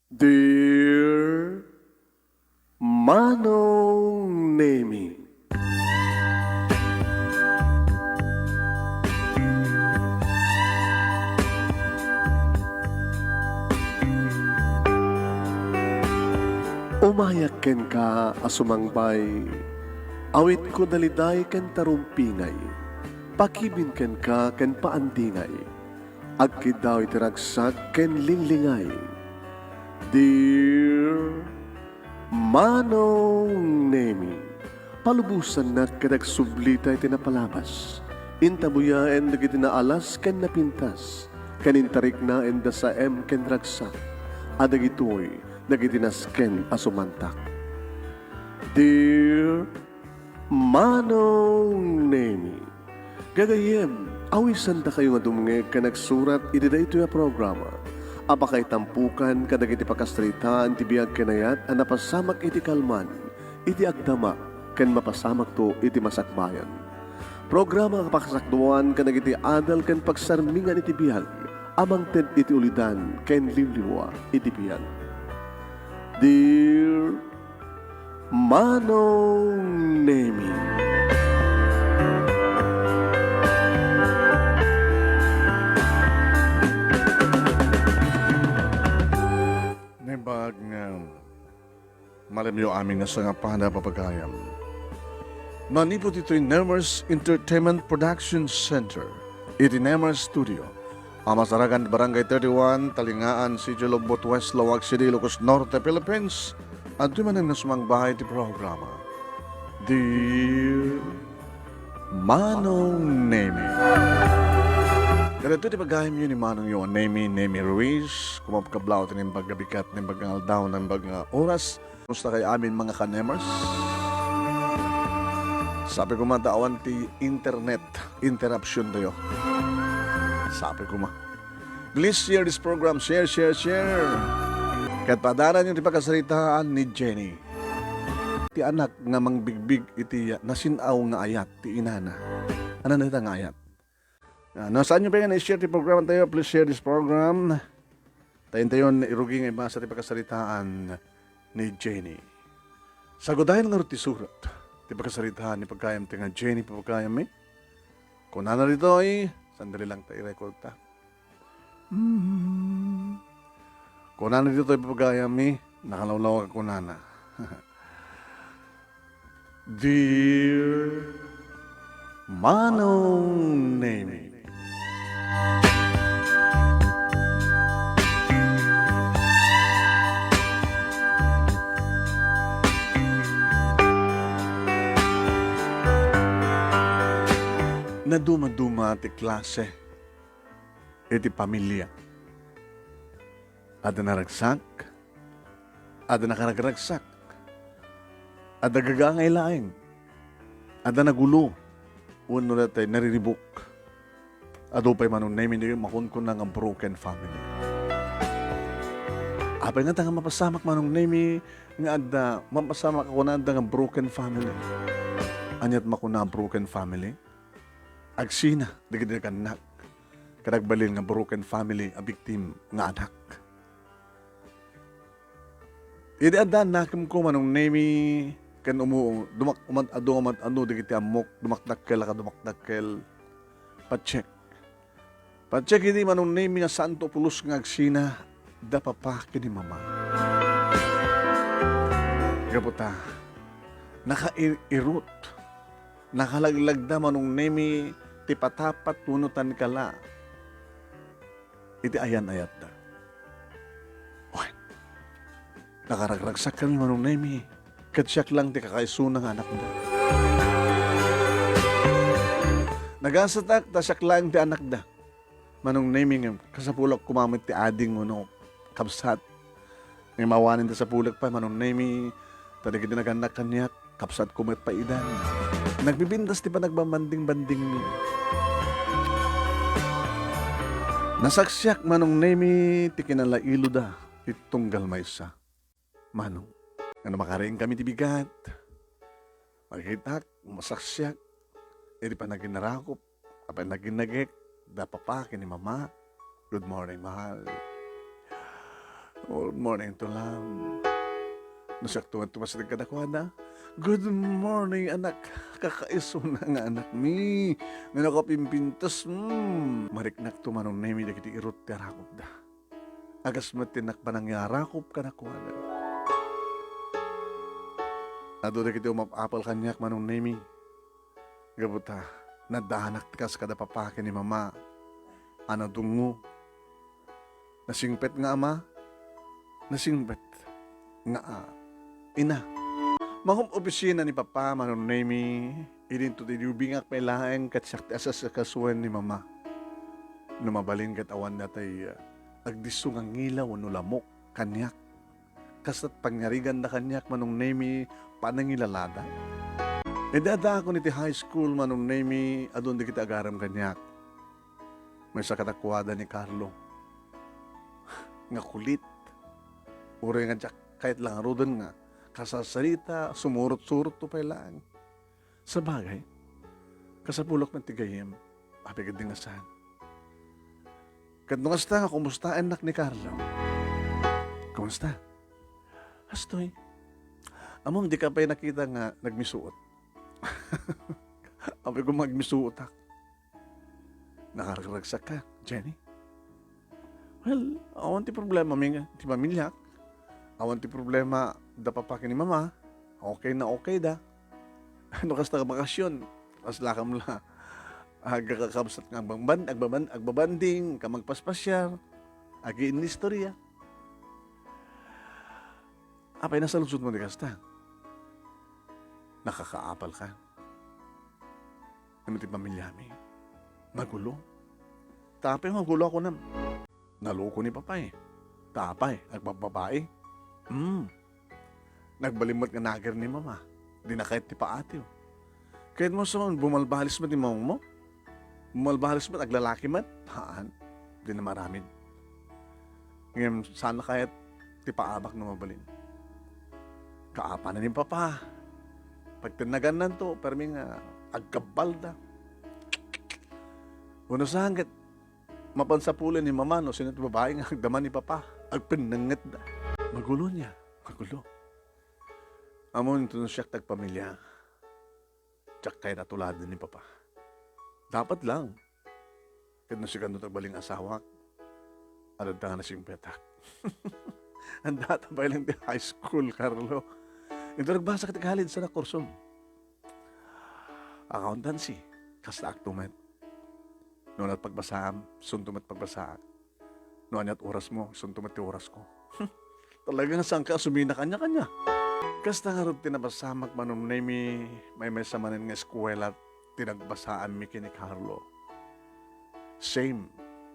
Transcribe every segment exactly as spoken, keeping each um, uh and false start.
Dear Manong Nemi. Umayak kenka a sumangbay, awitko daliday ken tarumpingay, pakibin kenka ken paandingay. Agkiddaw iti ragsak ken linglingay. Dear Manong Nemi, palubosannak ket agsublita iti napalabas. Intabuyaen dagiti naalas ken napintas, ken intariknaen da saem ken ragsak, a dagitoy dagiti nasken a sumantak. Dear Manong Nemi, gagayyem, awisandakayo nga dumngeg ken agsurat iti daytoy a programa a pakaitampukan kadagiti pakasaritaan ti biag ken ayat a napasamak iti kalman, iti agdama, ken mapasamakto iti masakbayan. Programa a pakasakduan kadagiti adal ken pagsarmingan iti biag a mangted iti ulidan ken liwliwa iti biag. Dear Manong Nemi. Naimbag nga malamyo amin nga sangapada, papagayam. Manipud itoy Nemers Entertainment Production Center, iti Nemers Studio, a masarakan ti Barangay thirty-one, Talingaan, Sitio Lombot West, Laoag City, Ilocos Norte, Philippines, adtoy manen nga sumangbahay ti programa, Dear Manong Nemi. Kadagitoy ti pagayamyo ni Manongyo a Nemi, Nemi Ruiz, kumakablaw ti naimbag nga bigat, naimbag nga aldaw, naimbag nga oras. Kumusta kayo amin, mga ka-Nemers? Sapay koma ta awan ti internet interruption tayo. Sapay koma. Please share this program. Share, share, share. Ket padanan ti pakasaritaan ni Jenny. Ti anak nga mangbigbig iti nasin-aw nga ayat ti inana. Ania dayta nga ayat? Ah, no, saanyo pay nga i-share ti programa tayo, please share this program. Ta intayon irugi nga ibasa ti pakasaritaan ni Jenny. Sagudayan ngarud ti surat ti pakasaritaan ni pagayam ti nga Jenny, pagayam mi. Kunana ditoy, sandali lang ta i-record ta. Hmm. Kunana ditoy, pagayam mi, nakalawlaw a kunana. Dear Manong Nemi. Nadumaduma ti klase iti pamilia. Adda naragsak, adda nakaragragsak, adda gagangay laeng, adda nagulo, wenno daytoy nariribuk. Adu pay Manong Nemi nga makunkuna nga broken family. Apay ngata nga mapasamak, Manong Nemi, nga adda mapasamak a kunada nga broken family? Ania ti makuna a broken family? Agsina dagiti nagannak, ket agbalin nga broken family a victim nga anak. Idi adda annakemko, Manong Nemi, ken umu-, dumak-, umad-adu, umad-adu dagiti ammok, dumakdakkel a kadumakdakkel. Pacheck. Pacheck idi, Manong Nemi, nga saanto pulos nga agsina da papa ken ni mama. Gapu ta, nakair-irot, nakalaglagda, Manong Nemi, ti patapat wenno tankala iti ayan-ayatda. Wen, nakaragragsakkami, Manong Nemi, ket siak lang ti kakaisuna nga anakda. Nagasatak ta siak lang ti anakda. Manong Nemi, ngem kasapulak koma met ti ading wenno kabsat nga mawanen ti sapulek pay, Manong Nemi, ta dagiti nagannak kaniak, kabsatko met pay idan. Nagbibintas ti panagbabanding-bandingmi. Nasaksiak, Manong Nemi, ti kinalailoda ti tunggal maysa. Manong, nga no makariingkami ti bigat, makitak, masaksiak iti panaginnarakop a panaginagek da papa ken ni mama. Good morning, mahal. Good morning to love. No siak tumattumas kadakuada, "Good morning, anak. Kakaisuna nga anakmi. Nga nakapimpintas, mm." Mariknak to, Manong Nemi, dagiti irut ti arakupda. Agas met ti nakpanangyarakup kadakuada. Adu dagiti umap-apal kaniak, Manong Nemi. Gapu ta, naddaanak ti kas kada papa ken ni mama a nadungngo. Nasingpet nga ama, nasingpet nga, ah, ina. Mangub-opisina ni papa, Manong Nemi, idinto ti lubingak pay laeng ket siak ti asasakasuen ni mama. No mabalin ket awan natay, ah, agdisso nga ngilaw wenno lamok kaniak. Kasta't panyariganda kaniak, Manong Nemi, panangilalada. Idi addaakon iti high school, Manong Nemi, adun dagiti agarem kaniak. Maysa kadakuada ni Carlo. Nga kulit. Uray nga diak kayat la ngaruden nga kasarsarita, sumurot-surotto pay laeng. Sabagay, kasapulak met ti gayyem, apay ketdi nga saan. Ket no kasta nga kumustaennak ni Carlo? Kumusta? Hastoy. Ammom, dika pay nakita nga nagmisuot. Apay ko, magmisuotak. Nakaragsak ka, Jenny? Well, awan ti problema mi nga ti pamiliak. Awan ti problema da papa ken ni mama. Okay na okay da. No kasta nga bakasyon, kaslakam la. Agkakabsat nga agbanban-, agbaban-, agbabanding, ka magpaspasiar, agiinnistorya. Apay, nasaludsod mo ti kasta? Nakakaapal ka? Ngem ti pamiliami, magulo. Ta apay magulo a kunam? Naloko ni papa, eh. Ta apay, agbabbabai? Hmm. Nagbalin met nga nager ni mama. Di na kayat ti paatiw. Kayat mo son, bumalbalis met ni mamangmo? Bumalbalis met, aglalaki met? Haan. Di na maramid. Ngem saan na kayat ti paabak no mabalin? Kaapanan ni papa. Pagtennagannanto, permi nga agkabbalda. Wenno saan ket mapan sapulen ni mama no sino ti babai nga agdama ni papa. Agpennengetda. Magulo nia. Magulo. Ammom, inton siak ti agpamilia, diak kayat a tuladen ni papa. Dapat lang. Ket no sikanto ti agbalin nga asawak, adda nga nasingpetak. Adda ta pay lang ti high school, Carlo. Inton nagbasak ti college, saan a kursom? Accountancy. Kastaakto met. No ania't pagbasaam, isunto met pagbasaak. No ania't orasmo, isunto met ti orasko. Talaga nga saanka a sumina kaniakania. Kasta ngarud ti napasamak, Manong Nemi, maymaysa manen nga eskuela ti nagbasaanmi ken ni Carlo. Same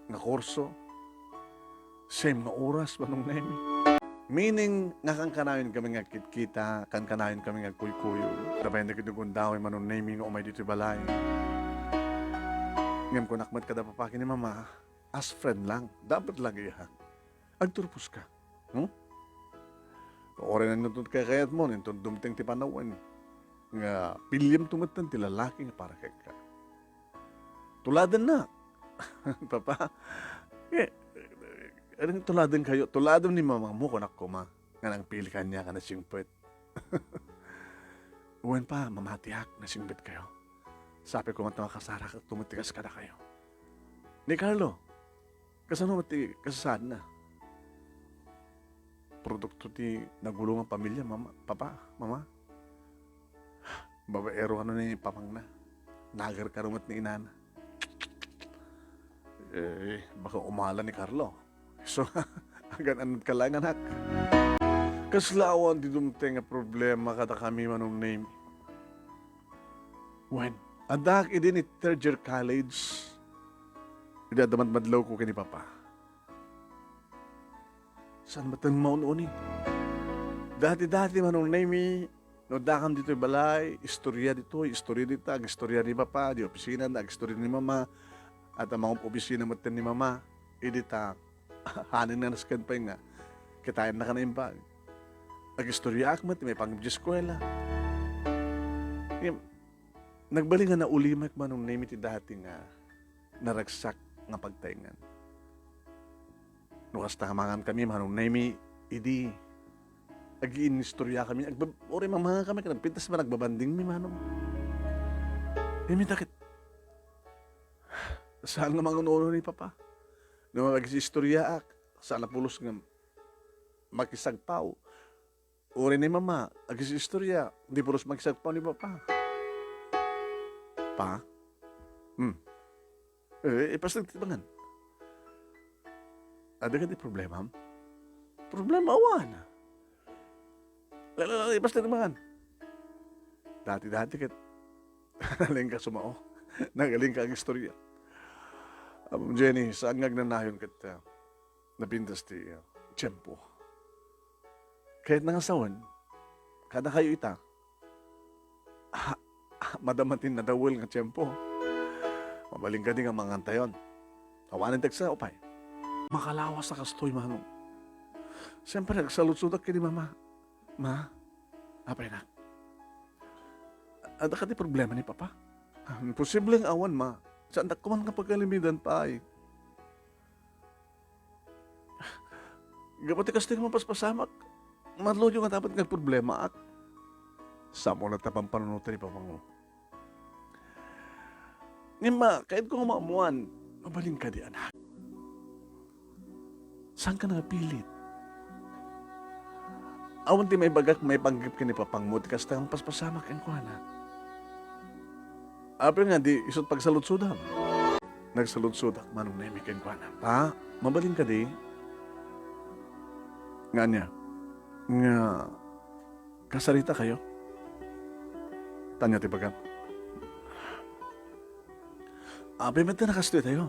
nga kurso, same nga oras, Manong Nemi. Meaning nga kankanayon kami nga agkitkita, kankanayon kami nga agkuykuyog. Dabayan dagiti gundaway, Manong Nemi, nga umay ditoy balay. Ngem kunak met kada papa ken ni mama, as friend lang, dapat lang iya. Agturposka. Hmm? Uray nagnutot kakayatmo, inton dumteng ti panawen nga piliem to metten ti lalaki nga para kenka. Tuladenna. Papa, eh, ading tuladenkayo, tuladem ni mamangmo, kunak koma, nga nangpili kaniak a nasingpet. Wen pa, mamatiak, nasingpetkayo. Sapay koma ta makasarak, tumetigas kadakayo. Ni Carlo, kasano met ti kasasaadna? Produkto ti nagulo nga pamilia, mama, papa, mama. Babaero kano ni papangna. Nager kano met ni inana. Eh, baka umala ni Carlo. So, agan-anad ka lang, anak. Kasla awan ti dumteng nga problema kadakami, Manong Nemi. Wen, addaak idi ni third year college, idi adda madmadlawko ken ni papa. Saan met nga maun-uni? Dati-dati, Manong Nemi, no dakam ditoy balay, istorya ditoy, istorya dita, agistorya ni papa, di opisina na, agistorya ni mama, at ang mga opisina met ni mama, idi ta, hanen nga nasken pay nga, kitaen na ka na imbag. Agistoryaak met, may pangibdi eskwela. Ngem, nagbalin nga naulimek, Manong Nemi, ti dati nga naragsak nga pagtaengan. No kasta nga mangan kami, Manong Nemi, idi agiinistorya kami, agbab-, uray mamanga kami, ket nagpintas man, agbabanding mi, Manong. Nemi, dakit. Saan nga mangununo ni Papa? No agisistoryaak, saan a pulos nga makisagpaw. Uray ni Mama, agisistorya, di pulos makisagpaw ni Papa. Pa? Hmm. Eh, ipasnag ti bangan. Adda kadi problemam? Problema awan. La, la, la, ipasnag ti bangan. Dati-dati ket nalingka sumao. Nagalingka agistorya. Ammom, Jenny, saan nga agnanayon ket, ah, napintas ti, ah, tiempo. Kayatna nga sawen, kadakayo ita, ah, ah, madama ti nadawel nga tiempo. Mabalin kadi nga mangantayon. Awanen ti agsaupay. Makalawas a kastoy, Manong. Siyempre, agsaludsodak ken ni Mama. Ma, apay nak? Adda kadi problema ni Papa? Ah, imposible nga awan, Ma. Saandak koman nga pagalimidan pay. Gapu ti kastoy nga mapaspasamak, marloyo nga dapat nga agproblemaak. Saan mo na ta pampanunoten ni Papang mo? Ngem, Ma, kayatko nga maammoan, mabalin kadi, anak? Saan ka napilit? Awan ti maibagak maipanggep ken ni Papang mo ti kasta nga mapaspasamak kenkuana. Apay nga di isut' pagsaludsodam? Nagsaludsodak, Manong Nemi, kenkuana. Pa, mabalin kadi? Nga ania? Nga kasarita kayo? Tanya ti bagam. Apay met nga nakastoy tayo?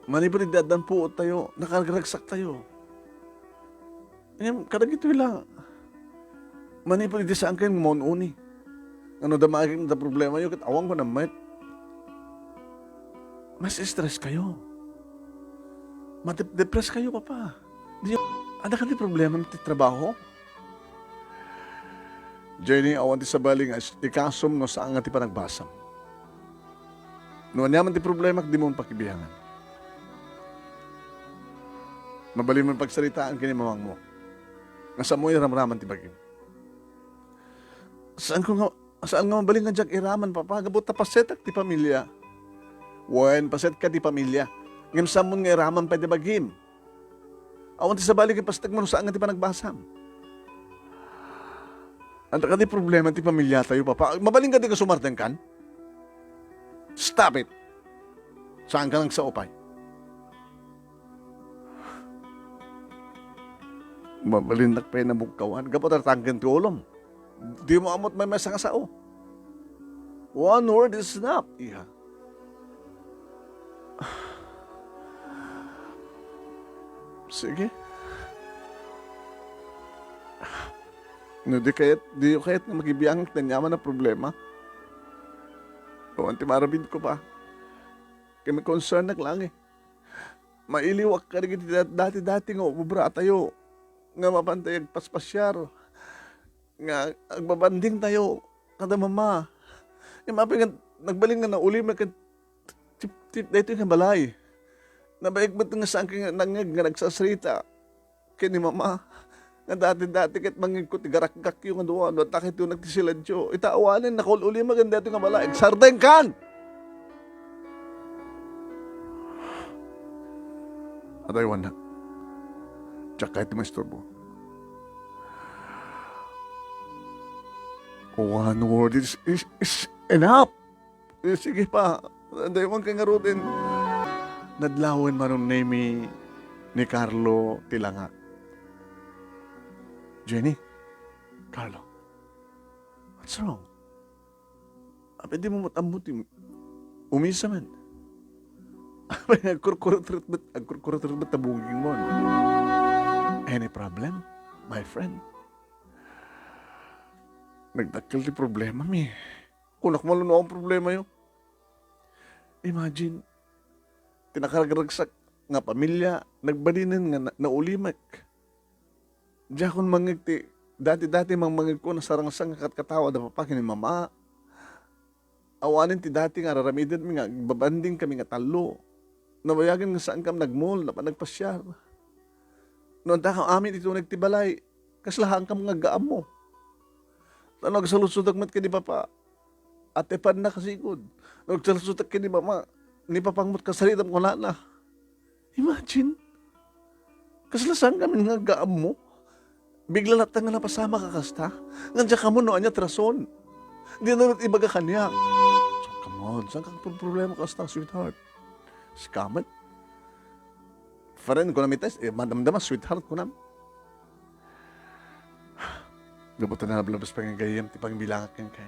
Manipud idi addan puot tayo, nakaragsak tayo. Ngem kadagitoy la, manipud idi saan kayo maun-uni. Ngano da maagik da problema yo, ket awan ko na met. Mas stress kayo. Madep-, depress kayo, Papa. Di, ada ka di problema ti trabaho? Jenny, awan ti sabali nga is-, ikasum no saan nga ti panagbasam. No ania man ti problemak, di mo pakibiangan. Mabalin mo pagsaritaan ken ni mamang mo. Nga saan mo iramraman ti bagim. Saan ko nga, saan nga mabalin nga diak iraman, Papa? Gapu ta pasetak ti pamilya. Wen, paset ka ti pamilya. Ngem saan mo nga iraman pay ti bagim. Awan ti sabali ket pastek mo no saan nga ti panagbasam. Anta kadi problema ti pamilya tayo, Papa? Mabalin ka di ka sumardengkan? Stop it! Saan ka nagsaupay? Mabalinnak pay nabukkawan. Gapu ta tangken ti ulom. Di mo ammot may maysa nga sao. One word is enough, iha. Sige. No di kayat, di kayat nga makibiangak iti aniaman a problema. Awan ti maramid ko pa. Kami concern nak lang eh. Mailiwak kadagiti dat-, dati-dati nga obra tayo, nga mapan tayo agpaspasiar, nga agbabanding tayo kada mama. Nga mapi nga nagbalin nga naulimek ket tip-, tip-, daytoy nga balay. Nabayag met nga saan ka nga nangngeg nga nagsasarita ken ni mama. Nga dati-dati ket mangngegko ti garakgakyo nga dua, no adda kayo nagtisiladyo. Ita awanen, nakaul-ulimek daytoy nga balay. Agsardengkan! Adaywannak. Diak kayat ti maisturbo. One word is, is, is enough. Eh, sige pa. Adaywan kay ngaruden. Nadlawen Manong Nemi ni Carlo ti langak. Jenny, Carlo, what's wrong? Apay di mo met ammo ti umisa man? Apay nga agkurkurutret met, agkurkurutret met ta buging mo, no? Any problem, my friend? Nagdakkel ti problema mi. Kunak man no ang problema yo. Imagine, ti nakaragragsak nga pamilya, nagbalinen nga na-, naulimek. Diakon mangngeg ti, dati-dati mang mangngegko nasarangsang nga katkatawa da papa ken ni mama. Awanen ti dati nga araramiden mi nga agbabanding kami nga tallo. Nabayagen nga saankam nagmall, napan nagpasiar. No adda kam amin iti uneg ti balay, kasla saankam nga aggaammo. Ta no agsaludsodek met ken ni Papa, atepanna kasigud. No agsaludsodek ken ni Mama, ni Papang met kasaritam kunana. Imagine, kasla saankam nga aggaammo. Bigla latta nga napasamak a kasta. Nga diak ammo no ania ti rason. Dina met ibaga kaniak. So, come on, saanka agproproblema kasta, sweetheart? Sika met. Friend, kunam ita, eh, madamdama, sweetheart, kunam. Gapu ta nalablabas pay nga gayyem ti pangbilangak kenka.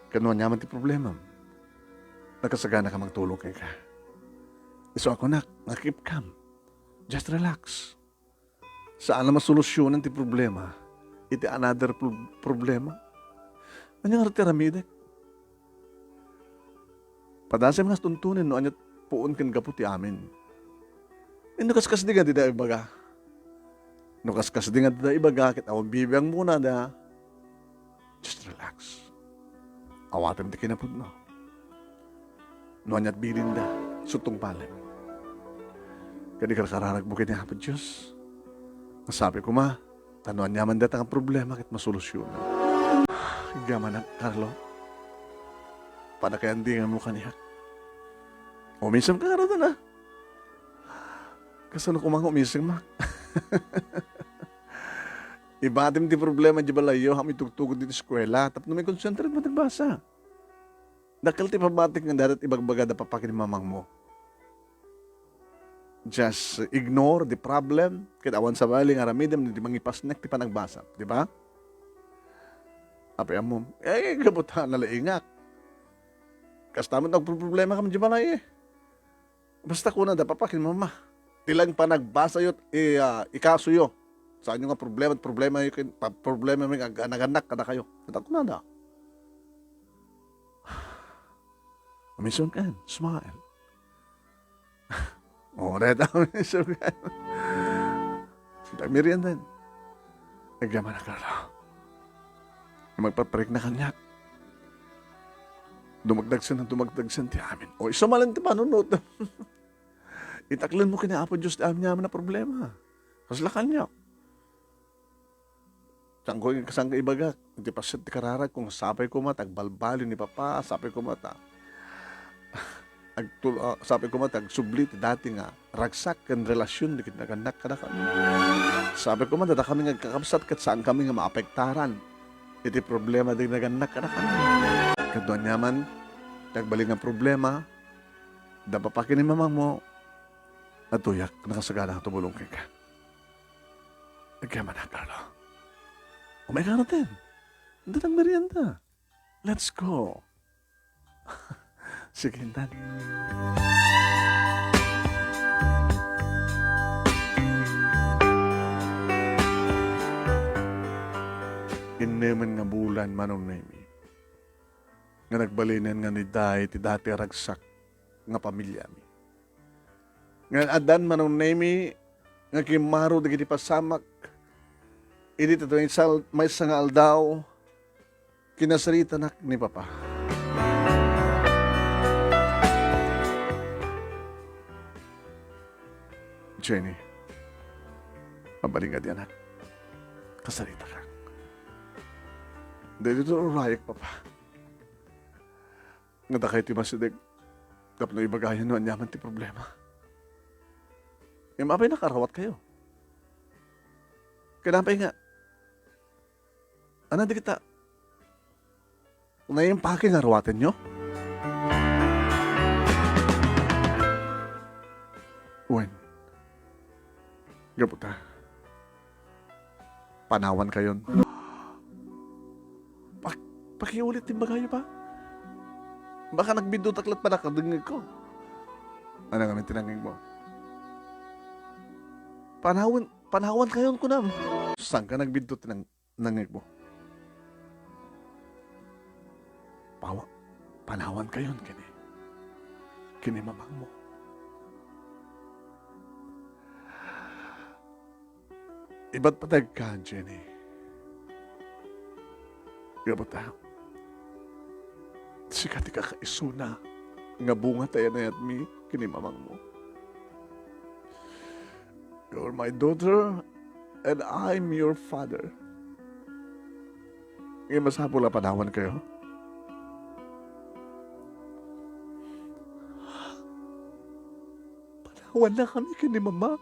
Ket no aniaman ti problemam, nakasagana ka mangtulong kenka. Isu a kunak nga keep calm. Just relax. Saan a masolusyonan ti problema iti another pro-, problema? Ania ngarud ti aramidek? Padasem nga tuntunen no ania puon ken gapu ti amin. Wenno kaskasdi nga dida ibaga? No kaskasdi nga dida ibaga ket awan bibiangmo kunada, just relax. Awatem ti kinapudno. No ania't bilinda, sutungpalem. Ket ikarkararagmo ken ni Apo Dios. Nga sapay koma, ta no aniaman dayta nga problema ket masolusyonan. Agyamanak, Carlo. Pannakayaandinganmo kaniak. Umisem ka ngarud, a. Kasano koma nga umisem, a? Ibatim ti problema di balayyo, haanmo itugtugod iti eskuela, tapno maikonsentrate met agbasa. Dakkel ti pabatik nga dayta ibagbaga da papa ken mamangmo. Just ignore the problem, ket awan sabali nga aramidem no di mangipasnek ti panagbasa, di ba? Apay ammom, eh, gapu ta nalaingak. Kasta met agproblema kam di balay, eh. Basta kunada, papa ken mama, ti laeng panagbasayo, i-, ah, ikasoyo. Saanyo nga problema, problema ken, pa-, problema mi nga ag-, nagannak kadakayo. Ket kunada, "Umisem kan, smile." Oo, dayta, umisem kan. Dagmiriandan. Agyamanak, Carlo. Magpaparikna kaniak. Dumagdagsen, dumagdagsen ti amin. O, isu manen ti panunot. Itaklenmo ken ni Apo Dios ti amin nga amin a problema. Kasla kaniak. Saanko, saanka ibagak iti paset ti kararagko nga sapay koma ta agbalbaliw ni papa, sapay koma ta agtul-, ah, sapay koma ta agsubli ti dati nga ragsak ken relasion dagiti nagannak kadakami. Sapay koma ta dakami nga agkakabsat ket saankami nga maapektaran iti problema dagiti nagannak kadakami. Ket no aniaman ti agbalin nga problema, da papa ken ni mamangmo, adtoyak nakasagana nga tumulong kenka. Agyamanak, Carlo. Umay ka ngaruden. Anda nang merienda? Let's go. Sige, intan. Innemen nga bulan, Manong Nemi, nga nagbalinen nga ni Day ti dati a ragsak nga pamiliami. Ngem addan, Manong Nemi, nga kimmaro dagiti pasamak. Idi ti maysa, maysa nga aldaw, kinasaritanak ni Papa. Jenny, mabalin nga di, anak. Kasaritakak. Daytoy ti urayek, Papa. Nga dakayo ti masideg tapno ibagayo no aniaman ti problema. Ngem apay nakarawatkayo? Ken apay nga, ania dagita, naimpake nga aruatenyo? Wen, gapu ta panawankayon. Pak-, pakiulit ti imbagayo, Pa. Baka nagbiddutak laeng panakadengngegko. Ania ngamin ti nangngegmo? Panawan, panawankayon, kunam. Saanka nagbiddut ti nang-, nangngegmo? Pawa-, panawankayon ken ni, ken ni mamangmo. Ibat patay ka, Jenny. Gapu ta, sika ti kakaisuna nga bunga ti nayanayatmi. ken ni mamangmo. You're my daughter, and I'm your father. Ngem masapul a panawankayo. Panawanna kami ken ni Mama.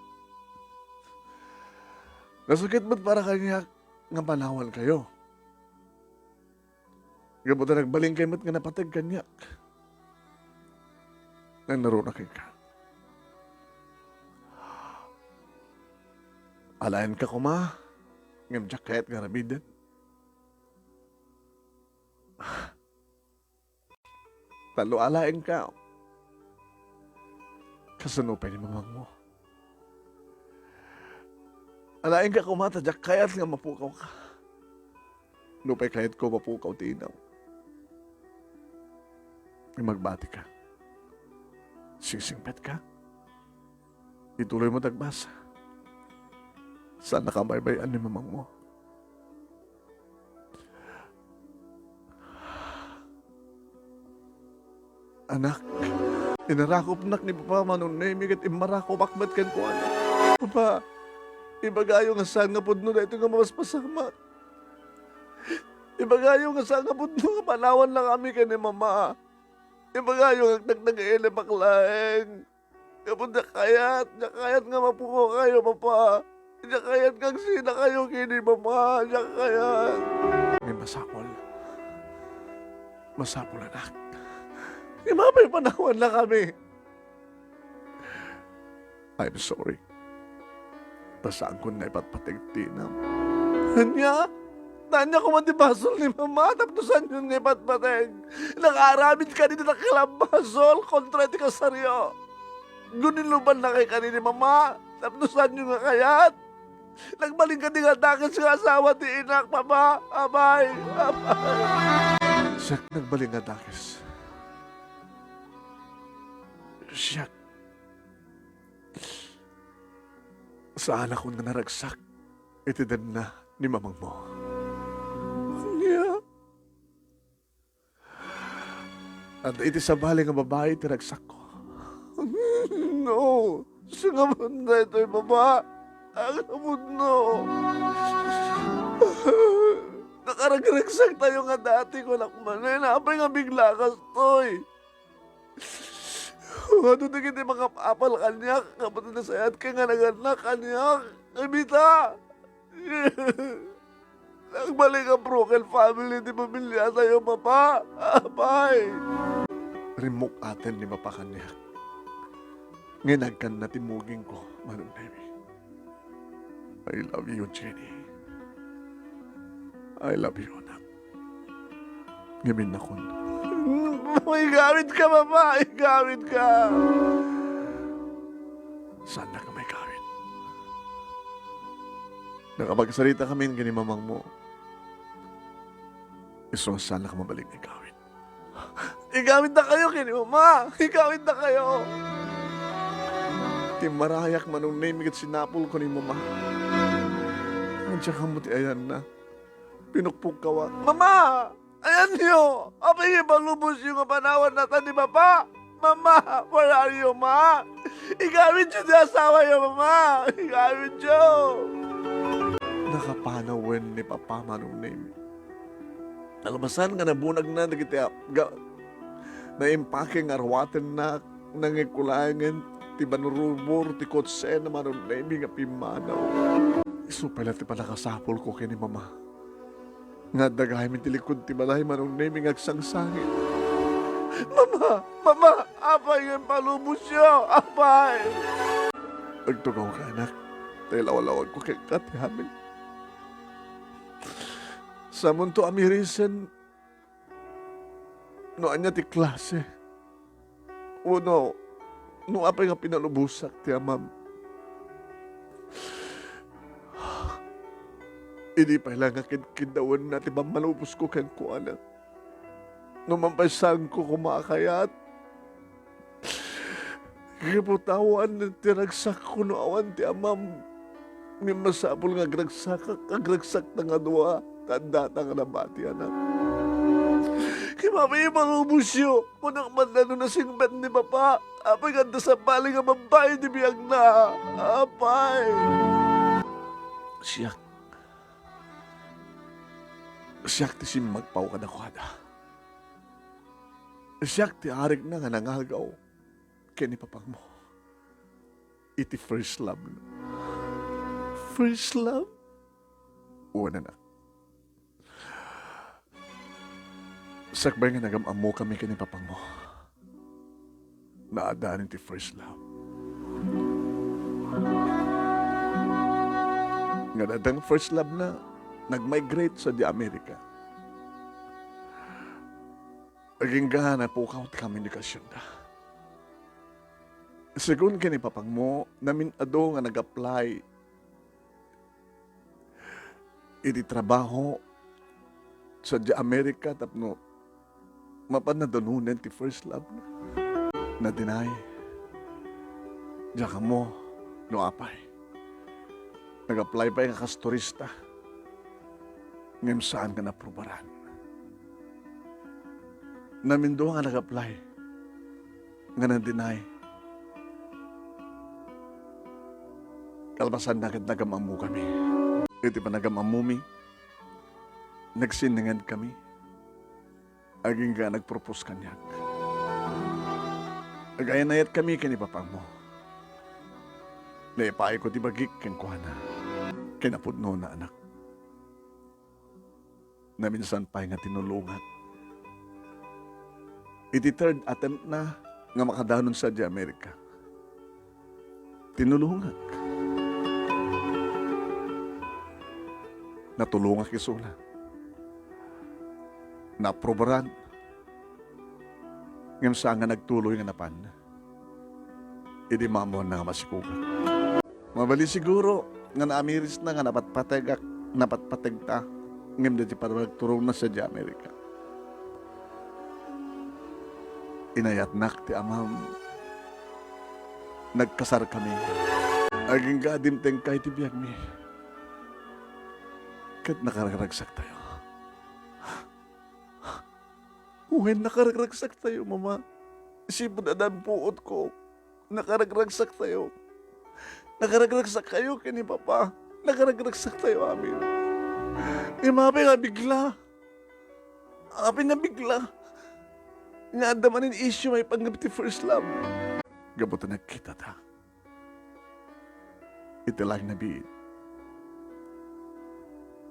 Nasakit met para kaniak nga panawankayo. Gapu ta nagbalin kay met nga napateg kaniak. Nangnaruna kenka. Alaenka koma, ngem diak kayat nga aramiden. Tallo alaenka. Kasano pay ni mamangmo? Alaenka koma ta diak kayat nga mapukawka. Nupay kayatko, mapukaw ti inam. Ngem agbatika. Singsingpetka. Ituloymo ti agbasa. Saannaka a baybay-an ni mamangmo. Anak, inarakupnak ni Papa Manong Nemi ket immarakupek met kenkuana. Papa, ibagayo nga saan nga pudno daytoy nga mapaspasamak. Ibagayo nga saan nga pudno nga panawanna kami ken ni Mama. Ibagayo nga agdagdagaelepak laeng. Gapu ta diak kayat, diak kayat nga mapukawkayo, Papa. Diak kayat nga agsidakayo ken ni Mama, diak kayat. Ngem masapul. Masapul, anak. Ngem apay panawanna kami? I'm sorry. Ta saankon nga ipatpateg ti inam. Ania? Ania koma ti basol ni Mama tapno saanyon nga ipatpateg? Nakaaramid kadi ti dakkel a basol kontra iti kasaryo. Gunilubanna kay kadi ni Mama tapno saanyo nga kayat. Nagbalin kadi nga dakes nga asawa ti inak, Papa. Apay, apay. Siak nagbalin nga dakes. Siak. Saanakon nga naragsak iti denna ni mamangmo. Ania? Adda iti sabali nga babai ti ragsakko. No, sangapun daytoy, Papa. Sangapun no. Nakaragragsaktayo nga dati, kunak manen. Apay nga bigla kastoy? Adu dagiti mangap-apal kaniak, gapu ta nasayatka nga nagannak kaniak. Ibita! Nagbalin nga broken family ti pamiliatayo, Papa. Apay! Rimmuk-aten ni Papa kaniak. Ngem agkanna ti mugingko, Manong Nemi. I love you, Jenny. I love you, anak. Ngem innakon. Igawidka, Papa! Igawidka! Saannak a maigawid. Nakapagsaritakamin ken ni mamangmo. Isu nga saannak a mabalin nga igawid. Igawidnakayo ken ni Mama! Igawidnakayo! Timmarayak, Manong Nemi, ket sinapulko ni Mama. Diak ammo ti ayanna. Pinukpukkawak. Mama! Ayanyo! Apay nga ipalubosyo nga panawannata ni Papa? Mama! Where are you, Ma? Igawidyo ti asawayo, Mama! Igawidyo! Nakapanawen ni Papa, Manong Nemi. Nalabsan nga nabunagna dagiti a-, ga-, naimpake nga arwatennak, nangikulaengen ti banrubor ti kotsena, Manong Nemi, nga pimmanaw. Isu pay la ti pannakasapulko ken ni Mama. Nga adda gayam iti likod ti balay, Manong Nemi, nga agsangsangit. Mama! Mama! Apay nga impalubosyo? Apay! Agtugawka, anak. Ta ilawlawagko kenka ti amin. Samonto a mirisen no ania ti klase wenno no apay nga pinalubosak ti amam. Idi pay la nga kidkiddawenna ti pammalubosko kenkuana. No man pay saanko koma a kayat, gapu ta awan ti ragsakko no awan ti amam. Ngem masapul nga agragsakak, agragsakta nga dua, ta addata nga nabati, anak. Ngem apay ipalubosyo? Kunak man la no nasingpet ni Papa, Apay nga adda sabali nga babbai ti biagna. Apay. Siak. Siak ti simmagpaw kadakuada. Siak ti arigna nga nangagaw ken ni papangmo. Iti first love na. First love? Wen, anak. Sakbay nga nagam-ammokami ken ni papangmo, naadanen ti first love. Nga adda nga first love na, nag-migrate sadiay Amerika. Agingga napukaw ti komunikasionda. Segun ken ni papangmo, namin-adu nga nag-apply iti trabaho sadiay Amerika tapno mapan nadanunen ti first love na. Na-deny. Diak ammo no apay. Nag-apply pay nga kas turista. Ngem saan nga naaprubaran. Namindua nga nag-apply nga na-deny. Kalpasanna ket nagam-ammokami. Iti panagam-ammomi, nagsinningedkami. Agingga nagpropose kaniak. Agaynayatkami ken ni papangmo. Naipayko ti bagik kenkuana. Kinapudnona, anak. Naminsan pay nga tinulongak. Iti third attempt na nga makadanon sadiay Amerika, tinulongak. Natulongak isuna. Naaprubaran. Ngem saan nga nagtuloy nga napan idi maammoanna nga masikogak. Mabalin siguro nga naamirisna nga napatpategak, napatpategta, ngem daydi pay nagturongna sadiay Amerika. Inayatnak ti amam. Nagkasarkami. Agingga dimtengka iti biagmi. Ket nakaragragsaktayo. Wen, nakaragragsaktayo, Mama. Sipud adda puotko, nakaragragsaktayo. Nakaragragsakkayo ken ni Papa. Nakaragragsaktayo amin. Ngem apay nga bigla. Apay nga bigla. Nga adda manen issue maipanggep ti first love. Gapu ta nagkitata iti laing nabiit.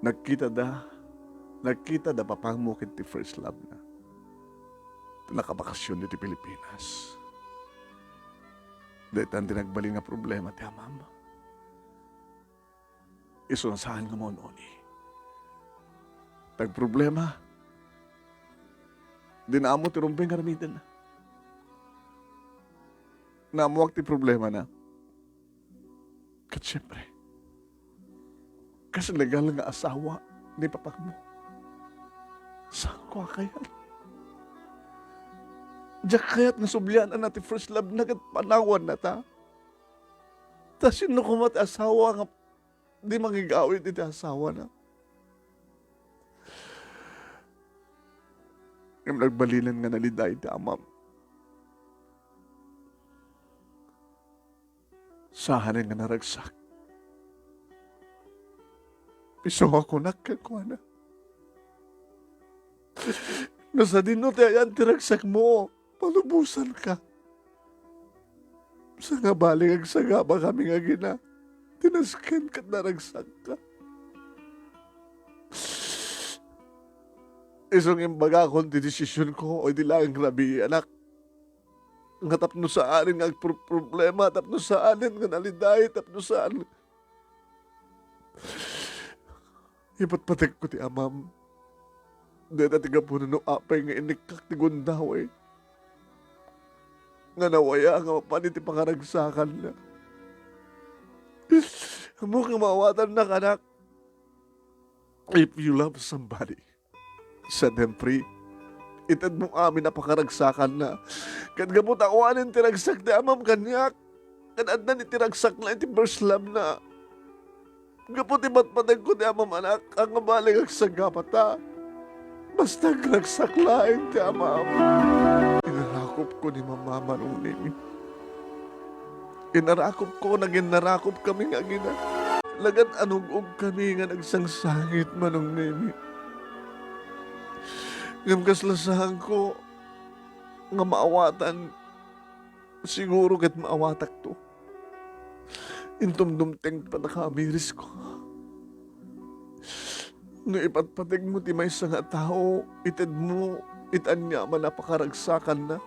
Nagkitada, nagkitada papangmo ken ti first love na. Ta nakabakasyon iti Pilipinas. Daytan ti nagbalin nga problema ti amam. Isu nga saan nga maun-uni. Nagproblema. Dina ammo ti rumbeng nga aramiden. Naammoak ti problemana. Ket siempre, kas legal nga asawa ni papakmo, saanko a kayat? Diak kayat nga subliananna ti first love na ket panawannata. Ta sino koma ti asawa nga di mangigawid iti asawana? Ngem nagbalinen nga naliday ti amam. Saanen nga naragsak. Isu nga kunak kenkuana, "No sadino ti ayan ti ragsakmo, palubosanka. Sangabali nga agsagabakami nga agina, ti nasken ket naragsakka." Isu nga imbagakon ti desisionko, o di laeng rabii, anak. Nga tapno saanen nga agproproblema, tapno saanen nga naliday, tapno saan, ipatpategko ti amam. Dayta ti gapuna no apay nga inikkak ti gundaway nga nawaya nga mapan iti pangaragsakanna. Ammok nga maawatannak, anak. If you love somebody, set them free. Itedmo amin a pakaragsakanna. Ket gapu ta awanen ti ragsak ti amam kaniak, ket adda ni ti ragsakna iti first love na. Gapu ti patpategko ti amam, anak, a nga bali nga agsagabata. Basta agragsak laeng ti amam. Inarakopko ni Mama Manong Nemi. Inarakopko, naginnarakopkami nga agina. Lagat anug-ogkami nga nagsangsangit, Manong Nemi. Ngem kasla saanko nga maawatan, siguro ket maawatakto. Intom dumteng ti pannakaamirisko. No ipatpategmo ti maysa nga tao, itedmo iti aniaman a pakaragsakanna.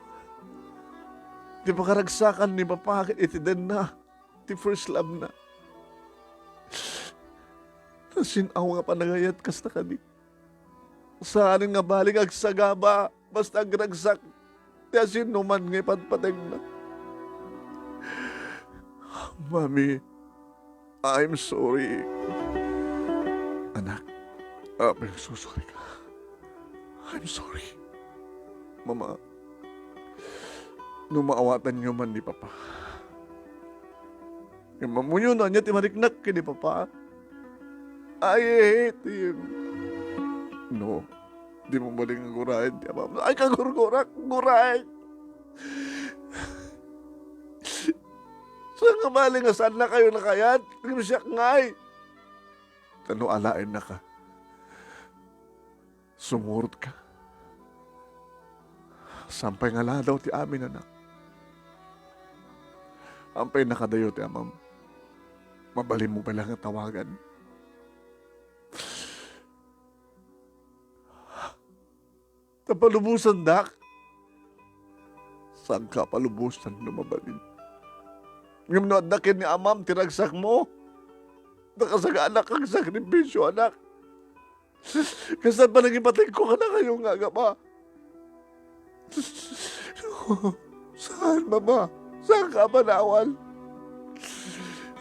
Ti pakaragsakan ni Papa ket itedenna ti first love na. Nasin-aw nga panagayat kasta kadi. Saan nga bali nga agsagaba, basta agragsak ti asinoman nga ipatpategna. Mami, I'm sorry. Anak, apay, sorry ka. I'm sorry. Mama, no maawatanyo man ni Papa, Immamuyo na niya ti mariknak ken ni Papa. I hate him. No, dimo manen nga guraen ti amam. Ay, kagurgurak, guraen. Saan nga bali nga saannakayo nakayat? Ngem siak ngay. Tano alaennaka. Sumurotka. Saan pay nga ladaw ti amin, anak. Saan pay nga kadayo ti amam. Mabalinmo pay la nga tawagan. Ta palubosandak. Saanka palubosan no mabalin. Ngem no adda ken ni amam ti ragsakmo, ta kasaganak agsakripisio, anak. Kasla pay nangipateg ko kadakayo nga agama. Saan, Mama? Saanka a panawan?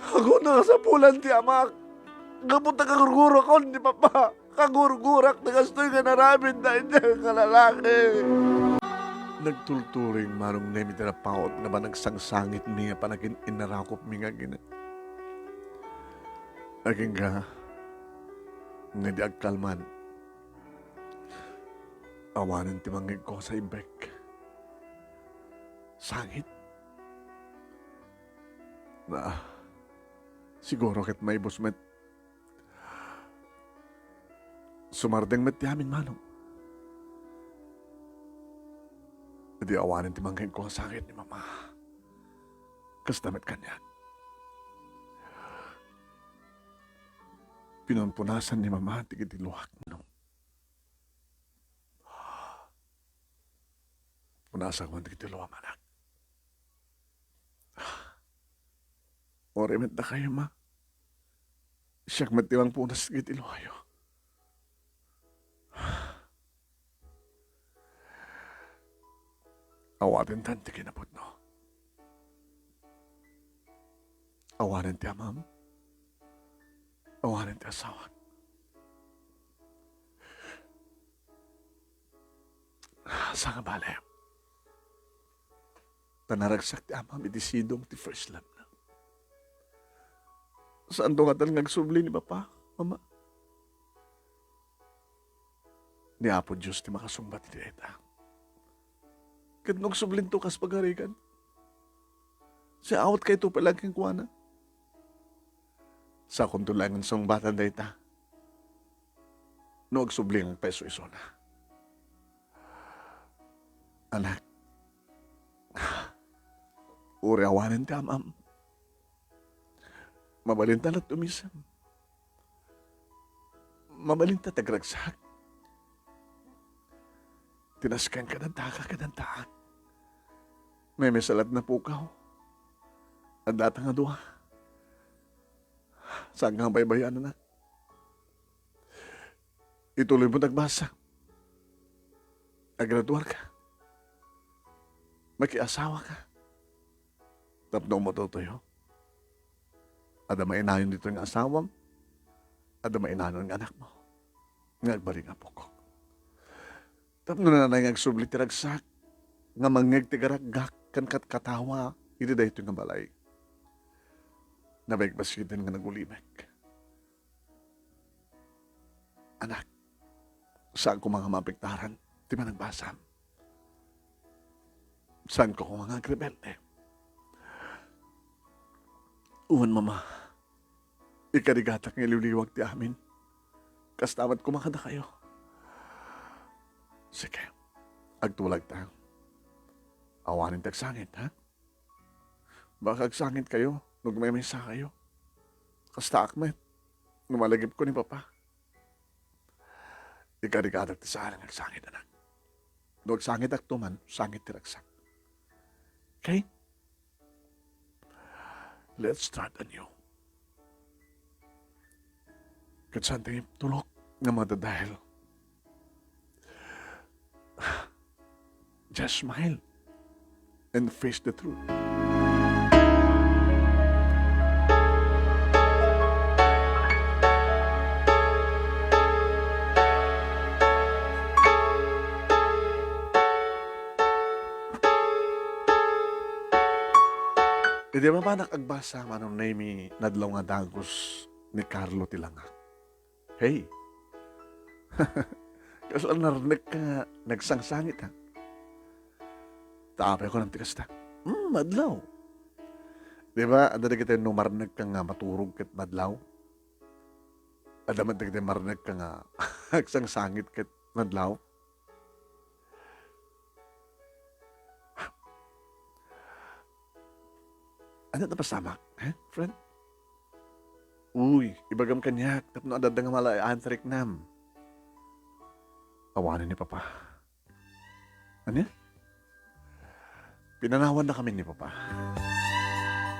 Agko nakasapulan ti amak. Gapu ta kagurgurakon ni Papa. Kagurgurak ta kastoy nga inaramidda idiay nga lalaki. Nagtulturing Manong Nemi ti napaut nga panagsangsangitmi nga panagin-innarakopmi nga agina. Agingga, nga di agkalman. Awanen ti mangngegko sa imbek. Sangit. Na, siguro ket maibus met. Sumardeng met ti amin, Manong. Idi awanen ti mangngegko a sangit ni Mama. Kasta met kaniak. Pinunpunasan ni Mama ti kitiluak, Manong. Punasak man ti kitiluam, anak. Uray met dakayo, Ma. Siak met ti mangpunas ti kitiluayo. Awatentan ti kinapudno. Awanen ti amam. Awanen ti asawak. Saan nga bale. Ta naragsak ti amam iti sidong ti first love na. Saanto ngatan nga agsubli ni Papa, Mama. Ni Apo Dios ti makasungbat iti dayta. Ket no agsublinto kas pagarigan, siawat kayto pay laeng kenkuana. Sakonto laeng nga sungbatan dayta. No agsubli nga agpaiso-isuna. Anak, uray awanen ti am-am. Mabalinta latta umisem. Mabalinta ti agragsak. Ti nasken kadantaka, kadantaak. Maymaysa latta napukaw. Addata nga dua. Saan nga baybay-an, anak? Ituloy mo ti agbasa. Agraduarka. Makiasawaka. Tapno umatotoyo. Adda mainayon ditoy nga asawam. Adda mainayon nga anakmo. Nga agbalin nga apok. Tapno nanay nga agsubli ti ragsak, nga mangngeg ti garagak ken katkatawa iti daytoy nga balay. Nabagbasiten nga nagulimek. Anak, saan koma nga maapektaran ti panagbasam. Saan ko koma nga agrebelde. Wen, Mama. Ikarigatak nga iliwliwag ti amin. Kasta met koma kadakayo. Sige, agtulagta. Awanen ti agsangit, ha? Baka agsangit kayo no agmaymaysa kayo. Kastaak met no malagipko ni Papa. Ikarigatak ti saan nga agsangit, anak. No agsangitakto man, sangit ti ragsak. Okay? Let's start anew. Ket saan ti tulok nga madadael? Just smile and face the truth. Idi mapanak agbasa, Manong Nemy, nadlaw nga dagus ni Carlo ti langak. Hey! Kasla narnekka nga nagsangsangit, ha? Ta apay kunam ti kasta? Hmm, madlaw. Di ba, adda dagiti no marnekka nga maturog ket madlaw? Adda met dagiti marnekka nga agsangsangit ket madlaw? Ania ti napasamak, eh, friend? Uy, ibagam kaniak tapno adda nga mala-antriknam. Awanen ni Papa. Ania? Pinanawannakami ni Papa.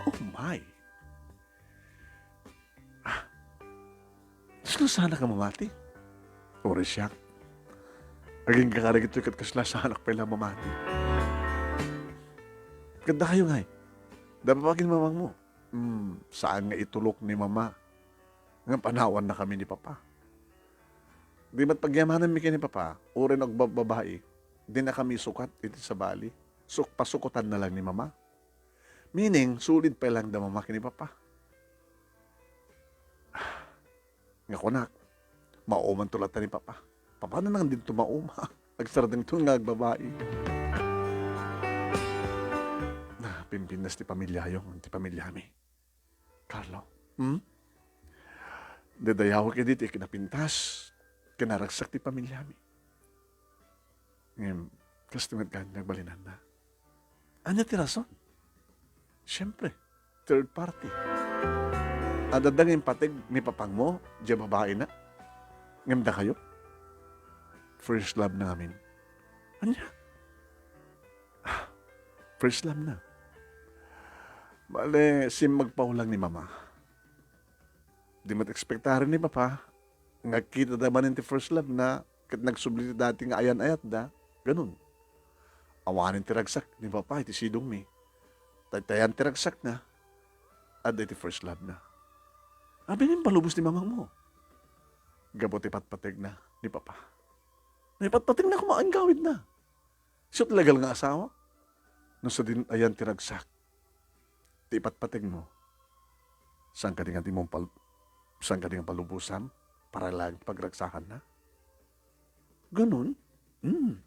Oh my! Ah, kasla saanak a mamati? Uray siak. Agingga kadagitoy ket kasla saanak pay la mamati. Ket dakayo ngay, da pay ken mamangmo. Hmm, saan nga itulok ni Mama nga panawannakami ni Papa. Di met pagyamananmi ken ni Papa, uray no agbabbabai, dinakami isukat iti sabali. Suk-, pasukotanna lang ni Mama. Meaning, sulid pay lang da Mama ken ni Papa. Nga kunak, maumanto latta ni Papa. Papananang dinto mauma? Agsardengton nga agbabai. Ah, pimpintas ti pamiliayo, ti pamiliami. Carlo, hmm? Dadayawek idi ti kinapintas, kinaragsak ti pamiliami. Ngem, kastoy met kaniak balinanna. Ania ti rason? Siempre, third party. Adda nga impateg ni papangmo, diay babaina. Ngem dakayo? First love na ngamin. Ania? Ah, first love na. Bale, simmagpaulaw ni Mama. Di met ekspektaren ni Papa nga agkitada manen ti first love na ket nagsubli ti dati nga ayan-ayatda. Ganun. Awanen ti ragsak ni Papa iti sidongmi. Taytayan ti ragsakna, adda iti first love na. Abinim palubos ni mamangmo. Gapu ti patpategna ni Papa. Naipatpategna koma, awan gawidna. Isu ti legal nga asawa? No sadin ayan ti ragsak ti ipatpategmo, saan kadi nga di mo pal-, saan kadi nga palubosam para lang pagragsakanna? Ganun? Hmm.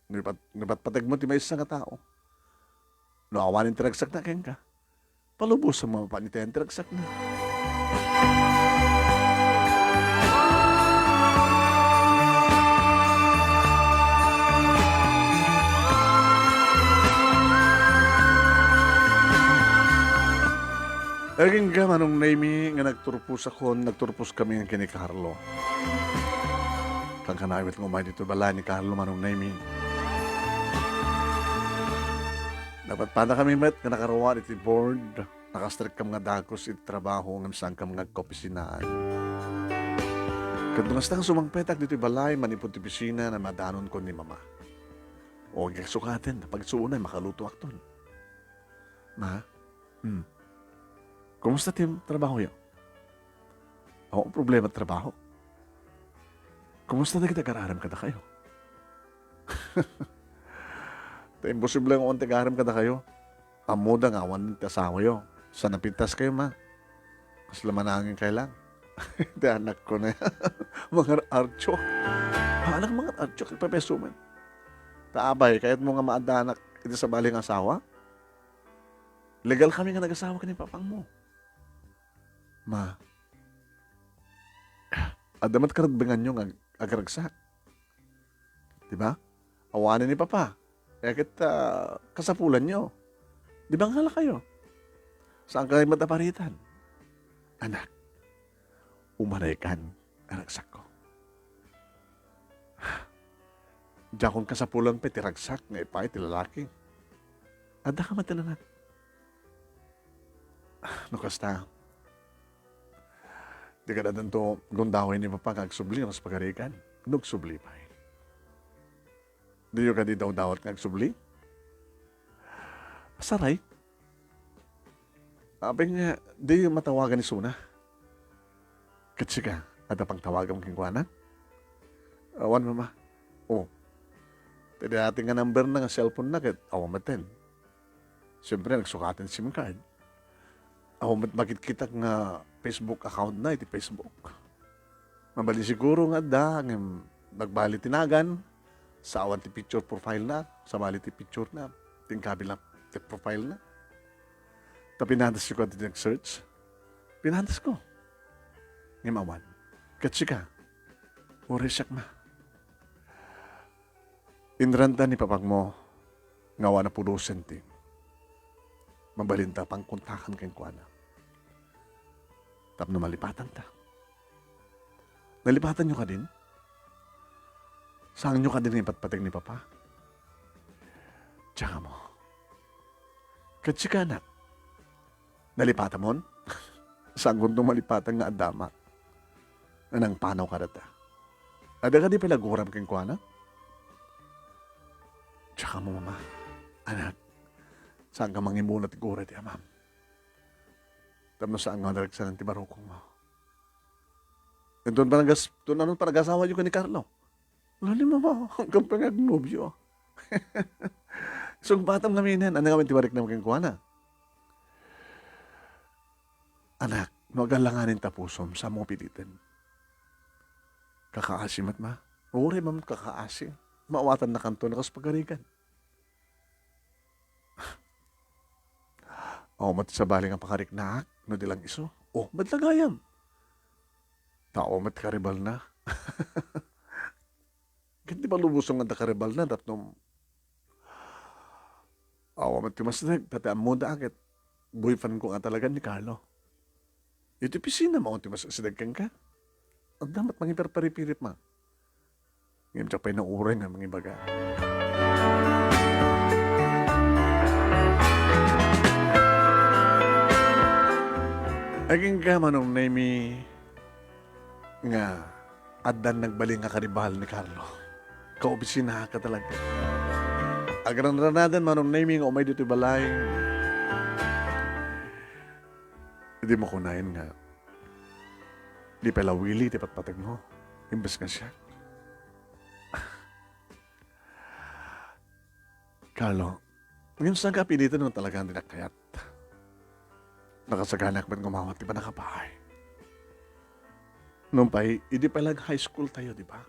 No ipat-, no ipatpategmo ti maysa nga tao, no awanen ti ragsakna kenka, palubosam nga mapan iti ayan ti ragsakna. Agingga, Manong Nemy, nga nagturposakon, nagturposkami ken ni Carlo. Kankanayon met nga umay ditoy balay ni Carlo, Manong Nemy. Napatpata kami met nga nakaruar iti board. Nakastrekkam nga dagus iti trabaho ngem saankam nga agkaopisinaan. Ket no kasta nga sumangpetak ditoy balay manipud ti opisina, namadanon kon ni Mama. O, agsukaten, pagsuonay, makalutoakton. Ma? Hmm. Kumusta ti trabahoyo? Awan problema ti trabaho. Kumusta dagiti agar-arem kadakayo? Ta imposible nga awan ti agar-arem kadakayo. Ammoda nga awan ti asawayo. Saan napintaskayo, ma? Kasla manangin kay lang. Ti anakko na. Mangar-artiok. Anak, mangar-artiok, ipapeso man. Ta apay, kayatmo nga maadda anak iti sabali nga asawa? Legal kami nga nagasawa ken ni papangmo. Ma, adda met karebbenganyo nga ag-, agragsak. Di ba? Awanen ni Papa. Kaya ket, ah, kasapulanyo. Di ba ngalakayo? Saan kayo met aparitan? Anak, umanaykan, aragsakko. Diakon kasapulan pay ti ragsak nga ipaay ti lalaki. Adda ka met, anak. No kasta, di kadadanto gundaway ni Papa nga agsubli no kas pagarigan. No agsubli pay. Diyo kadi dawdawat nga agsubli? Saray? Apay nga, diyo matawagan isuna? Ket sika, adda pagtawagam kenkuana? Awan, Mama. Oh. Ti dayta nga number na nga cellphone na ket awan metten. Siyempre, nagsukaten SIM card. Awan met makitkitak nga Facebook account na iti Facebook. Mabalin siguro nga adda, ngem nagbali ti nagan, saan ti picture profile na, sabali ti picture na, ti inkabil na ti profile na. Ta pinantasko ti nag-search. Pinantasko. Ngem awan. Ket sika, uray siak, Ma. Inranta ni papangmo nga awan a pulosen ti mabalinta pangkontakan kenkuana. Tapno malipatanta. Nalipatanyo kadin? Saanyo kadin nga ipatpateg ni Papa? Diak ammo. Ket sika, anak, nalipatamon? Saankonto malipatan nga addamak nga nangpanaw kadata. Adda kadi pay la guram kenkuana? Diak ammo, Mama. Anak, saanka mangimuna ti gura ti amam? Tapno saan nga naragsanan ti barukongmo. Inton panagas-, inton ano, panagasawayo ken ni Carlo. Wala ni Mama, hanggang pangagnobio. Sungbatam ngaminen, ania ngamin ti mariknam kenkuana? Anak, no agalanganin ta pusom, saanmo piliten. Kakaasi met, Ma. Uray man kakaasi. Maawatannakanto no kas pagarigan. Awan met sabali nga pakariknak, no di lang isu. Oh, met la gayam. Ta awan met karibalna. Ket di palubosen nga adda karibalna, tapno awan met ti masnag, ta ti ammoda ket boyfriend ko nga talaga ni Carlo. Iti opisina, maon ti masnag kenka. Adda met mangiperparipirip, Ma. Ngem diak pay nauray nga mangibaga. Agingga, Manong Nemy, nga addan nagbalin nga karibal ni Carlo. Kaopisina ka talaga. Agranranadan, Manong Nemy, nga umay ditoy balay. Idi makunayan nga, di pay la Willie ti patpategmo, imbes nga siak. Carlo, ngem saanka piliten no talaga dinak kayat. Nakasaganak met nga umawat ti pannakapaay. Nupay, idi pay la high school tayo, di ba?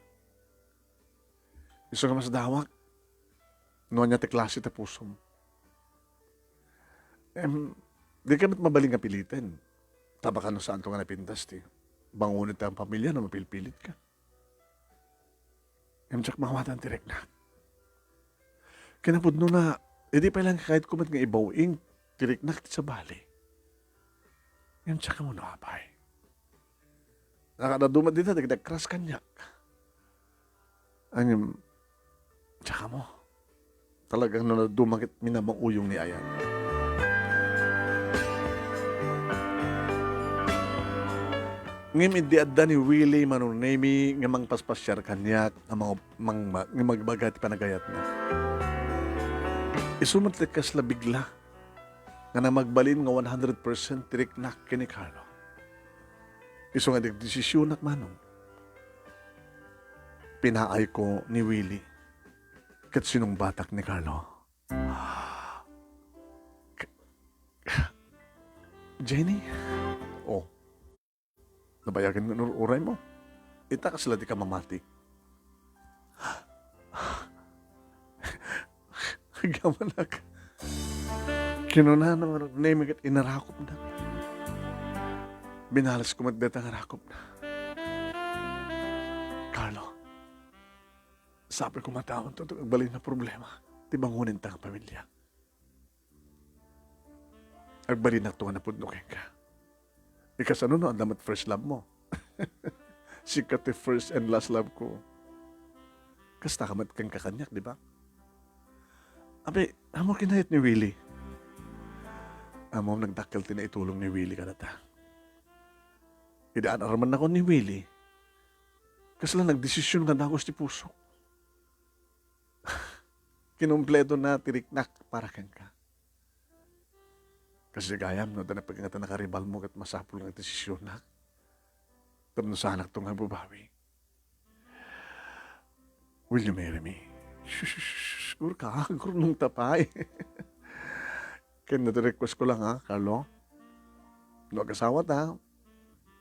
Isu nga masdawak, no ania ti klase ti pusom. Em, di ka met mabalin nga piliten. Ta baka no saanto nga napintas ti bangonen ti pamilya no mapilpilit ka. Em, diak maawatan ti riknak. Kinapudno na, idi pay la nga kayatko met nga ibaw-ing ti riknak ti sabali. Ngem diak ammo no apay. Nakadadu met dita, dagdag crush kaniak. Ngem, diak ammo. Talagang no naduma ket minamauyong ni ayan. Ngem idi adda ni Willie Manong Nemy nga mangpaspasiar kaniak, nga mang-, mang-, nga magbaga ti panagayatna. Isu met ti kasla bigla nga namagbalin nga one hundred percent ti riknak ken ni Carlo. Isu nga dagdesisionak, Manong. Pinaayko ni Willie ket sinungbatak ni Carlo. K-, Jenny? Oh. Nabayagen nga nur-uray mo. Ita kasla ti kamamati. Agyamanak. Kinunana, Manong Nemi, ket inarakupna. Binalesko met dayta nga arakupna. Carlo, sapay koma ta awan agbalin a problema ti bangonen ta nga pamilya. Agbalinakto nga napudno kenka. Ikasano no adda met first love mo? Sika ti first and last love ko. Kasta ka met kenka kaniak, di ba? Abi, amo kinayat ni Willie. Amo, nagdakkel ti naitulong ni Willie kadata. Idi ar-armennakon ni Willie, kasla nagdesisyon nga dagus ti pusok. Kinumpletona ti riknak para kenka. Kasdi gayam, no adda napigngatan a karibalmo ket masapul nga agdesisyonnak. Tapno saanakto nga agbabawi. Will you marry me? Shush, shush, shush, gurka, gurnongta pay. Ken no ti request ko lang, ha, Carlo? No agasawata,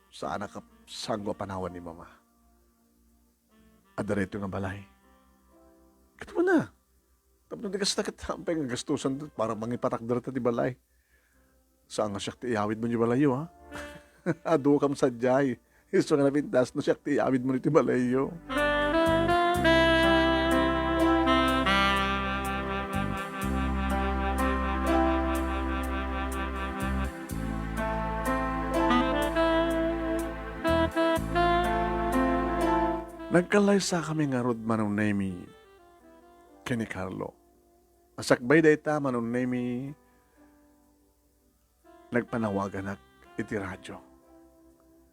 saanak a, saanko a panawan ni Mama. Adda daytoy nga balay. Ket umuna. Tapno di kasta ket haanpay nga gastusan para mangipatakder ta ti balay. Saan nga siak ti iyawidmo ti balayyo, ha? Adukam sadiay. Isu nga napintas no siak ti iyawidmo ti balayyo. Nagkallaysakami ngarud, Manong Nemi, ken ni Carlo. Sakbay dayta, Manong Nemi, nagpanawaganak iti radio.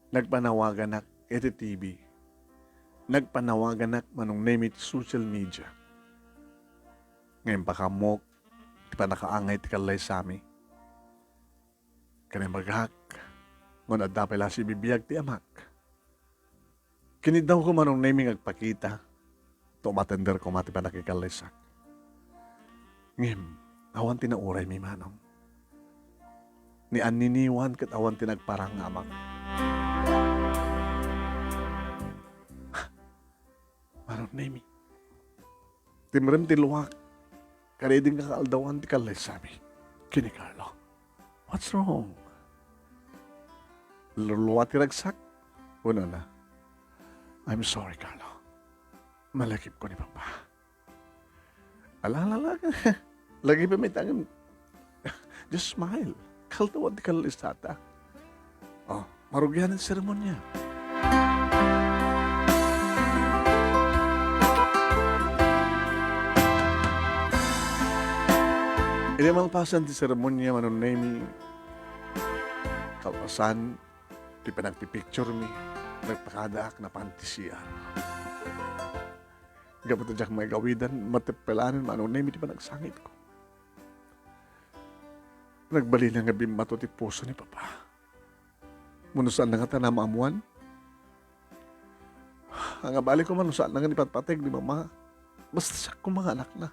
Nagpanawaganak iti T V. Nagpanawaganak, Manong Nemi, iti social media. Ngem pakaammoak ti pannakaangay ti kallaysami. Ken imbagak, ngem adda pay la sibibiag ti amak. Kiniddawko, Manong Nemi, nga agpakita, ta umatender koma ti pannakikallaysak. Ngem, awan ti nauraymi, Manong. Ni anniniwan ket awan ti nagparang nga amak. Manong Nemi, timrem ti luak, kadaydi nga kaaldawan ti kallaysami ken ni Carlo. What's wrong? Lulua ti ragsak? Kunana, "I'm sorry, Carlo. Malagipko ni Papa." Ala, ala, ala. Lagipem ita ngem, just smile. Kaaldawan ti kallaysata. Oh, marugian ti seremonia. Idi malpasan ti seremonia, Manong Nemi, kalpasan ti panagpipicture mi, nagpakadaak napan ti C R. Gapu ta diak maigawidan, mateppelanen, Manong Nemi, ti panagsangitko. Nagbalina nga bimmato ti puso ni Papa. Mano saan na ngata a maamuan? Angabali koma no saan na nga ipatpateg ni Mama. Basta siak koma nga anakna.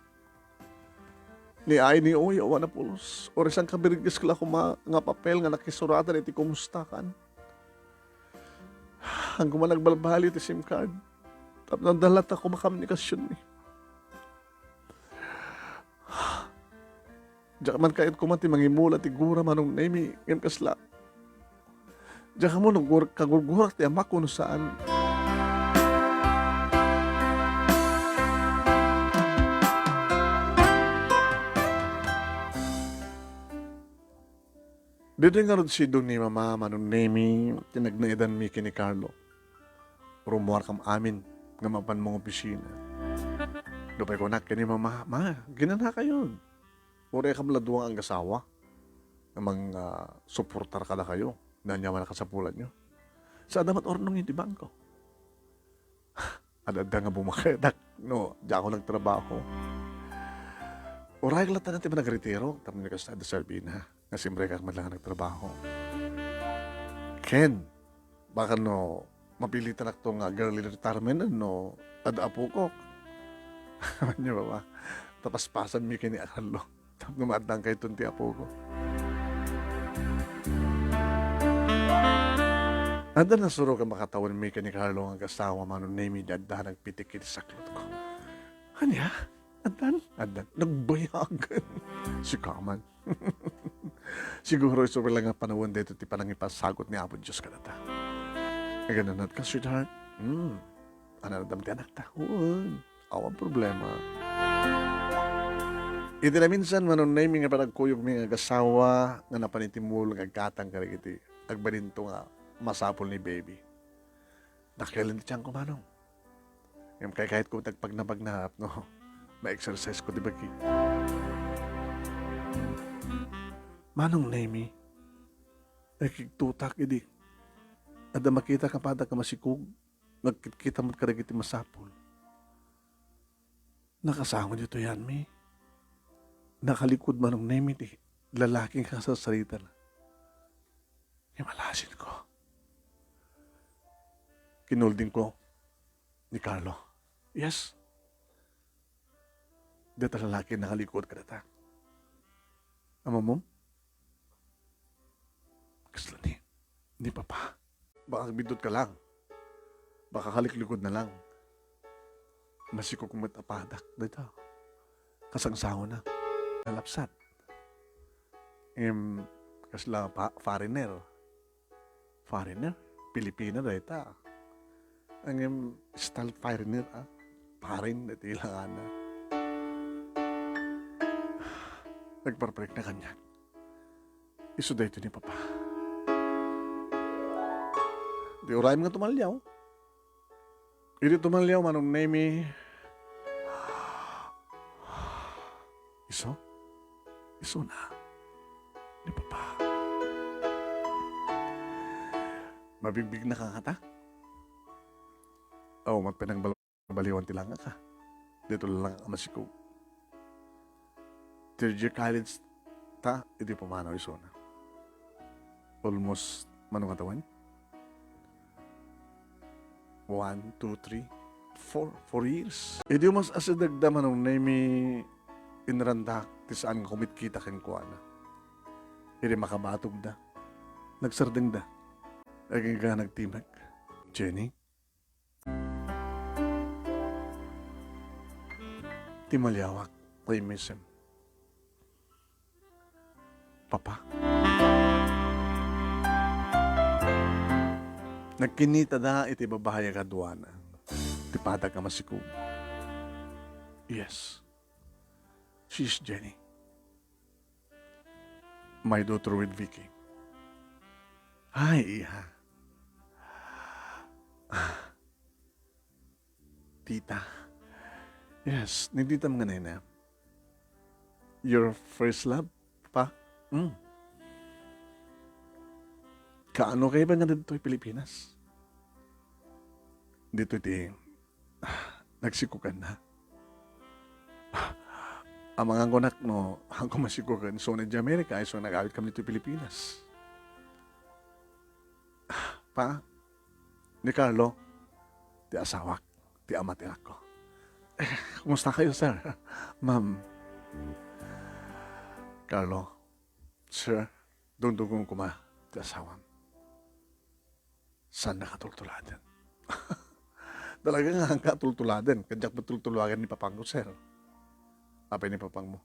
Ni ay ni uy, awan a pulos. Uray sangkabirigis la koma nga papel nga nakisuratan iti kumustakan. Haan koma nagbalbaliw ti SIM card. Tapno adda latta komunikasyonmi. Diak man kayat koma ti mangimula ti gura, Manong Nemi, ngem kasla. Diak ammo no gur-, kagurgurak ti amak wenno saan. Daytoy ngarud sido ni Mama, Manong Nemi, ti nagnaedanmi ken ni Carlo. Rummuarkam amin nga mapan mangopisina. Nupay kunak ken ni Mama, "Ma, ginanakayon. Uray kam la dua nga anggasawa nga mang, ah, suportar kadakayo. Ania man a kasapulanyo? Sa adda met urnongyo iti bangko." Ad-adda nga bumakayatak no diakon nagtrabaho. Urayek latta ti panagritiro, tapno kasta adda Salvina, nga simrekak met la nga nagtrabaho. Ken, baka no mapilitanakto nga early retirement no adda apokok. Ania, Mama, ta paspasanmi ken ni Carlo. Tapno maaddangkayton ti apoko. Adda nasurok a makatawenmi ken ni Carlo nga agasawa, Manong Nemi, idi adda nagpitik iti saklotko. Ania? Addan? Addan. Nagbayag. Sika man. Siguro isu lang nga panawen daytoy ti panangipasagut ni Apo Dios kadata. Agananat ka, sweetheart? Hmm. Ananadam ti anakta? Wen. Awan problema. Iti naminsan, Manong Nemy, nga panagkuyogmi nga agasawa nga napan iti mall nga agkatang kadagiti agbalin nga masapul ni baby. Dakkel ti tianko, Manong. Ngem kaykayatko ti agpagnapagna tapno ma-exercise ko ti bagi. Manong Nemy, nakiktutak idi adda makitak a padak a masikog, nagkitkita met kadagiti masapul. Nakasango ditoy, Nemy. Nakalikod, Manong Nemy, ti lalaki nga sarsarita. Imalasin ko. Kinulding ko ni Carlo. Yes. Deta lalaki nakalikod kadata. Ammo? Kasla ni, ni Papa. Baka agbiddut ka lang. Baka kaliklikod na lang. Masikog met a padak dayta. Kasangsango na. Nalapsat. Em, kasla pa-, foreigner. Foreigner? Pilipina dayta. Ngem style foreigner, ah. Foreign, dayta ilangana. Nagparparik na kaniak. Isu daytoy ni Papa. Di uray nga tumalliaw. Idi tumalliaw, Manong Nemy. Isu? Isuna? Ni Papa. Mabigbig na ka ngata? Aw, mat pay nagbal- baliwan ti langngaka. Daytoy lang a masikog. Third year college ta, idi pumanaw isuna. Almost, mano nga tawen? One, two, three, four, four years. Idi umas-asidegda, Manong Nemy, inrandak ti saan nga kumitkita kenkuana. Idi makabatogda, nagsardengda. Agingga nagtimek. Jenny? Ti maliawak, I miss him. Papa. Nagkinitada iti babayi a kaduana. Ti padak a masikog. Yes. She's Jenny. My daughter with Vicky. Ay, iha. Ah. Tita. Yes, ni tita nga nene. Your first love, pa? Mm. Kaano kayo ba nga ditoy Pilipinas? Ditoy ti, ah, nagsikukan na. Amangan ko nak no, hangko masikukan. So, na di Amerika, ay so nagawit kami ditoy Pilipinas. Pa, ni Carlo, ti asawak, ti ama ti anakko. Eh, kumusta kayo, sir? Ma'am. Carlo, sir, dungdungon koma ti asawam. Saan nakatultuladen? Talaga nga, ang katultuladen. Kadiak ba tultulagan ni papangko, sir? Apay ni papangmo?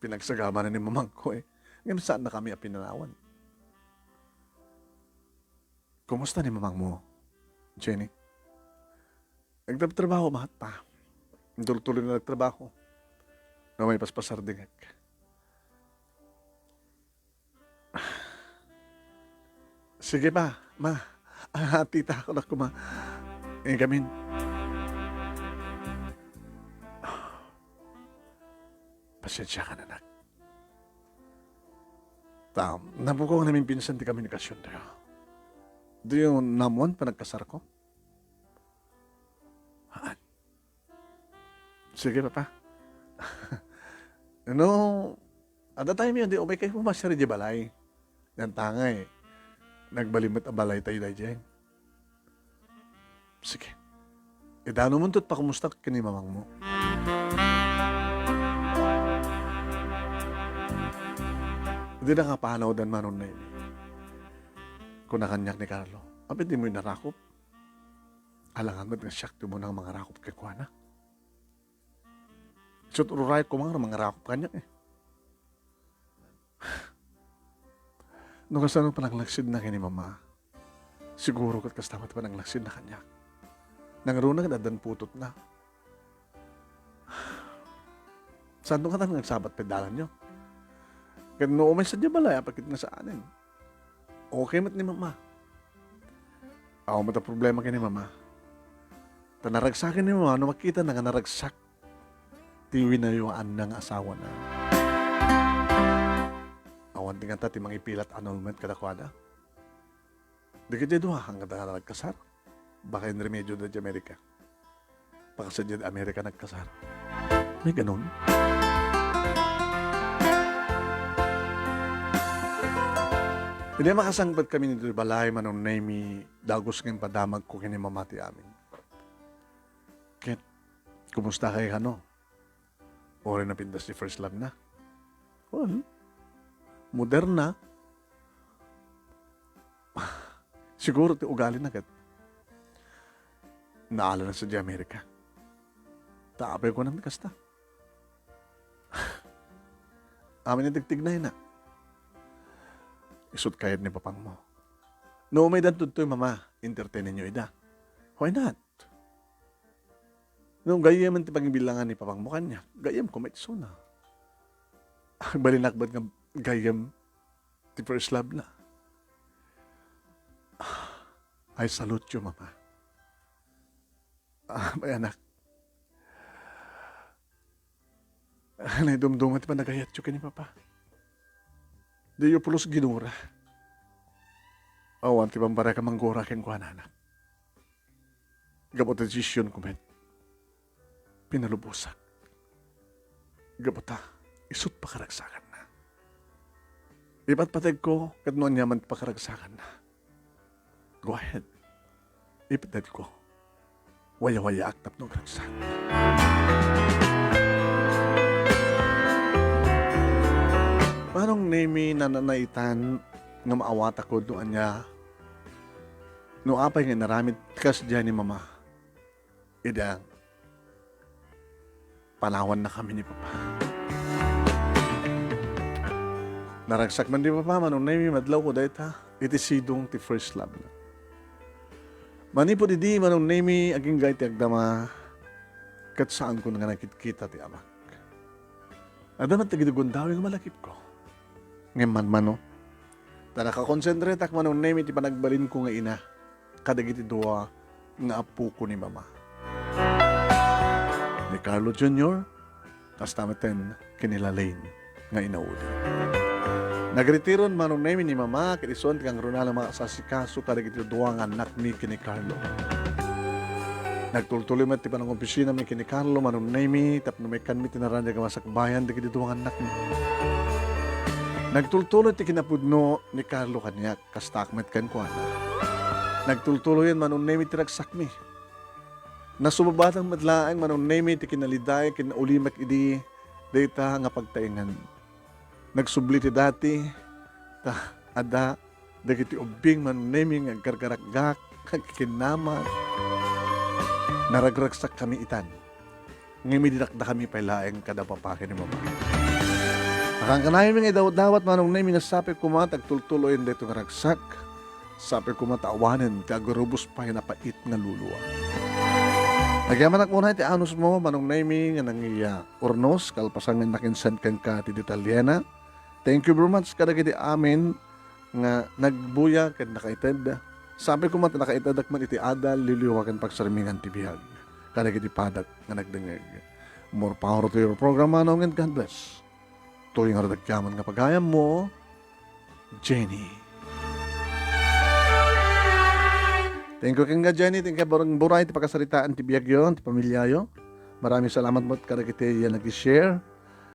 Pinagsagaba na ni mamangko, eh. Ngem saan na kami a pinanawan. Kumusta ni mamangmo, Jenny? Nagtrabaho met, pa. Tuloy-tuloy na nagtrabaho. Nga may paspasardengek. Sige pa, ma. Ah, tita, ako na kuma. Eh, gamin. Pasensya ka na, nak. Ta, napukaw namin pinsan ti komunikasyon tayo. Do you know, namuan panagkasar ko? Haan. Sige, papa. No, at the time yun, di umay kayo pumasya di balay. Yan tangay. Nagbalimet a balay tayo daydiay. Sige. Idano mo tot pakumusta ken ni mamangmo. Di na kapanawdan manon na ini. Kuna kaniak ni Carlo, "Apay di mo inarakop? Alangan met nga siak ti umuna nga mangarakop kenkuana." Ket uray koma nga mangarakop kaniak, eh. No kasano pananglaksidna ken ni Mama, siguro ket kasta met pananglaksidna kaniak. Nangruna ket addan putotna. Saanto ngatan nga agsabat pay dalanyo? Ket no umay sadiay balay, apay ket nga saanen? Okay met ni Mama. Awan met a problema ken ni Mama. Ta naragsaken ni Mama no makitana nga naragsak ti winayoanna nga asawana. Awan ti kasta ti mangipilat annulment kadakuada. Dagiti dua, haan kasta nga nagkasar? Baka in remedio da di Amerika. Baka sadiay Amerika nagkasar. May ganun? Idi makasangpet kami ditoy balay, Manong Nemy, dagus nga impadamagko ken ni Mama ti amin. Ket, kumusta kay kano? Uray napintas ti first love na. Well, moderna. Siguro ti ugalina ket naalana sadiay Amerika. Ta apay kunam ti kasta? Amin a tigtignayna. Isut' kayat ni papangmo. No umay adda ditoy, Mama, entertaininyo ida. Why not? No gayyemen ti pangibilangan ni papangmo kaniak, gayyem koma isuna. Agbalinak met nga gayyem ti first love na. I salute you, Mama. Ah, may anak. Naidumduma ti panagayatyo ken ni Papa. Diyo pulos ginura. Awan ti bambarek a manggura kenkuana, anak. Gapu ta desisyonko met, pinalubosak. Gapu ta, isut' pakaragsakanna. Ipatpategko ket no aniaman ti pakaragsakanna. Go ahead. Ipatpategko. Wayawayaak tapno agragsak. Manong Nemy, nananaitan nga maawatak no ania, no apay nga inaramid kasdiay ni Mama. Idi panawannakami ni Papa. Naragsak man ni Papa, Manong Nemy, madlawko dayta iti sidong ti first love na. Manipud idi, Manong Nemy, agingga iti agdama, ket saanko nga nakitkita ti amak. Adda met dagiti gundaway nga malakipko. Ngem manmano, ta nakakonsentratak, Manong Nemy, iti panagbalinko nga ina kadagiti dua nga apoko ni Mama. Ni Carlo Junior, kasta met ken ni Lalaine nga inaudi. Nagretiron, Manong Nemy, ni Mama ket isuan ti kangrunana nga makasasikaso kadagiti dua nga annakmi ken ni Carlo. Nagtultuloy met ti panangopisinami ken ni Carlo, Manong Nemy, tapno maikkanmi ti naraniag a masakbayan dagiti dua nga annakmi. Nagtultuloy ti kinapudno ni Carlo kaniak, kastaak met kenkuana. Nagtultuloyen, Manong Nemy, ti ragsakmi. Nasubabatak met laeng, Manong Nemy, ti kinaliday ken naulimek idi dayta nga pagtaengan. Nagsubli ti dati, ta adda dagiti ubbing, Manong Nemy, nga agkarkaragak, agkikinnamat. Naragragsakkami itan. Ngem idi dakdakami pay laeng kada Papa ken ni Mama. Nakankanayonmi nga idawdawat, Manong Nemy, nga sapay koma ta agtultuloyen daytoy nga ragsak. Sapay koma ta awanen ti agurubos pay a napait nga luluam. Agyamanak unay ti anusmo, Manong Nemy, nga nangiya-urnos, kalpasan nga nakinsend kenka ti detalyena. Thank you very much kadagiti amin nga nagbuya ken nakaited. Sapay koma ta nakaitedek met iti adal, liwliwa ken pagsarmingan ti biag kadagiti padak nga nagdengngeg. More power to your program, Manong, and God bless. Toy nga rudagyaman nga pagayammo, Jenny. Thank you kenka, Jenny. Thank you, Barang Buray, ti pakasaritaan ti biagyo, ti pamilyayo. Maraming salamat met kadagiti, ah, nag-share.